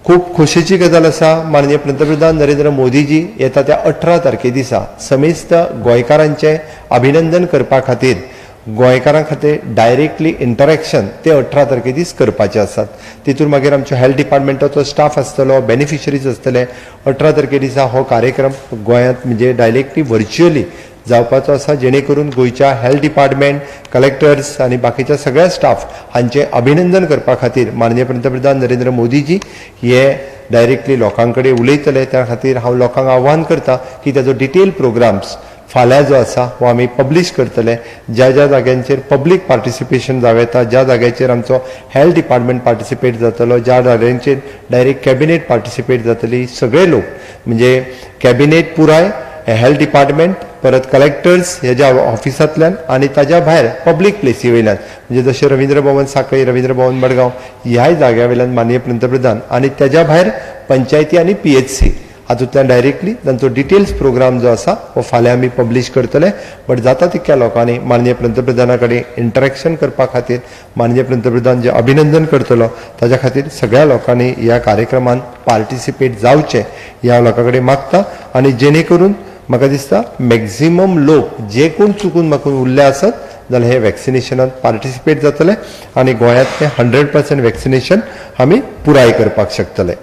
खूब खोशेची गजाल आसा, माननीय पंतप्रधान नरेंद्र मोदीजी येता त्या 18 तारखे दिसा समेस्त गोंयकारांचें अभिनंदन करपा खातीर, गोंयकारां खातीर डायरेक्टली इंटरेक्शन ते 18 तारखे दीस करपाचे आसात. तितून मागीर आमचो हेल्थ डिपार्टमेंटाचो स्टाफ आसतलो, बेनिफिशरीज आसतले. 18 तारखे दिसा हो कार्यक्रम गोंयांत म्हणजे डायरेक्टली व्हर्च्युअली जावपाचो आसा, जेणे करून गोंयच्या हेल्थ डिपार्टमेंट, कलेक्टर्स आनी बाकीच्या सगळ्या स्टाफ हांचें अभिनंदन करपा खातीर माननीय पंतप्रधान नरेंद्र मोदीजी हे डायरेक्टली लोकां कडेन उलयतले. त्या खातीर हांव लोकांक आव्हान करता की ताजो डिटेल प्रोग्राम्स फाल्यां जो आसा हो आमी पब्लीश करतले. ज्या ज्या जाग्यांचेर पब्लीक पार्टिसिपेशन जावं येता, ज्या जाग्याचेर आमचो हेल्थ डिपार्टमेंट पार्टिसिपेट जातलो, ज्या जाग्यांचेर डायरेक्ट कॅबिनेट पार्टिसिपेट जातली, सगळे लोक म्हणजे कॅबिनेट पुराय, हेल्थ डिपार्टमेंट, परत कलेक्टर्स हेज्या ऑफिसांतल्यान आनी ताज्या भायर पब्लीक प्लेसी वयल्यान, म्हणजे जशें रवींद्र भवन साखळी, रवींद्र भवन मडगांव, ह्याय जाग्या वयल्यान माननीय पंतप्रधान आनी ताज्या भायर पंचायती आनी पीएचसी हातूंतल्यान डायरेक्टली तांचो डिटेल्स प्रोग्राम जो आसा हो फाल्यां आमी पब्लीश करतले. बट जाता तितक्या लोकांनी माननीय पंतप्रधाना कडेन इंटरेक्शन करपा खातीर, माननीय पंतप्रधान जे अभिनंदन करतलो ताज्या खातीर सगळ्या लोकांनी ह्या कार्यक्रमान पार्टिसिपेट जावचें ह्या लोकां कडेन मागता. आनी जेणे करून म्हाका दिसता मॅक्झिमम लोक जे कोण चुकून माकून उरले आसत जाल्यार हे वॅक्सिनेशनात पार्टिसिपेट जातले आनी गोंयांतलें 100% वॅक्सिनेशन आमी पुराय करपाक शकतले.